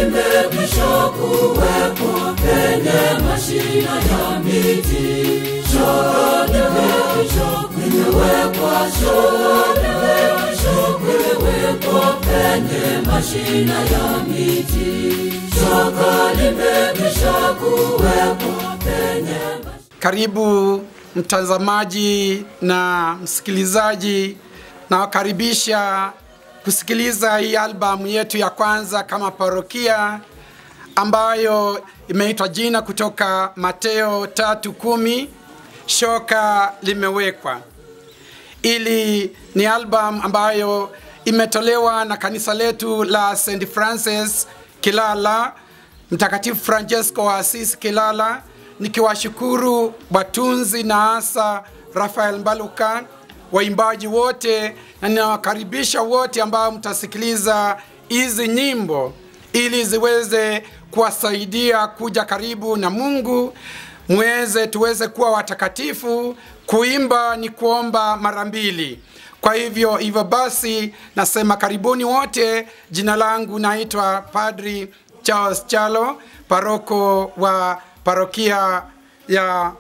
limekwisha kuwekwa penye mashina ya miti. Shoka limekwisha kuwekwa, shoka limekwisha kuwekwa penye mashina ya miti. Shoka limekwisha kuwekwa penye. Karibu mtazamaji na msikilizaji, nawakaribisha kusikiliza hii albamu yetu ya kwanza kama parokia ambayo imeitwa jina kutoka Mateo 3:10, shoka limewekwa. Ili ni album ambayo imetolewa na kanisa letu la St. Francis Kilala, Mtakatifu Francesco wa Asisi Kilala, nikiwashukuru watunzi na hasa Rafael Mbaluka, waimbaji wote, na ninawakaribisha wote ambao mtasikiliza hizi nyimbo ili ziweze kuwasaidia kuja karibu na Mungu, muweze tuweze kuwa watakatifu. Kuimba ni kuomba mara mbili. Kwa hivyo basi nasema karibuni wote. Jina langu naitwa Padri Charles Chalo, paroko wa parokia ya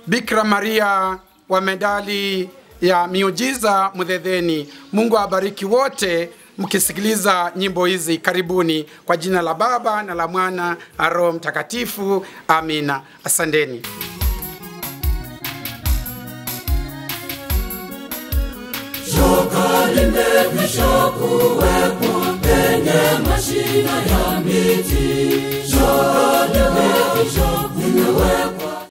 Bikira Maria wa medali ya miujiza Muthetheni. Mungu awabariki wote mkisikiliza nyimbo hizi. Karibuni kwa jina la Baba na la Mwana na Roho Mtakatifu. Amina. Asanteni. Shoka limekwisha kuwekwa penye mashina ya miti. Shoka limekwisha kuwekwa.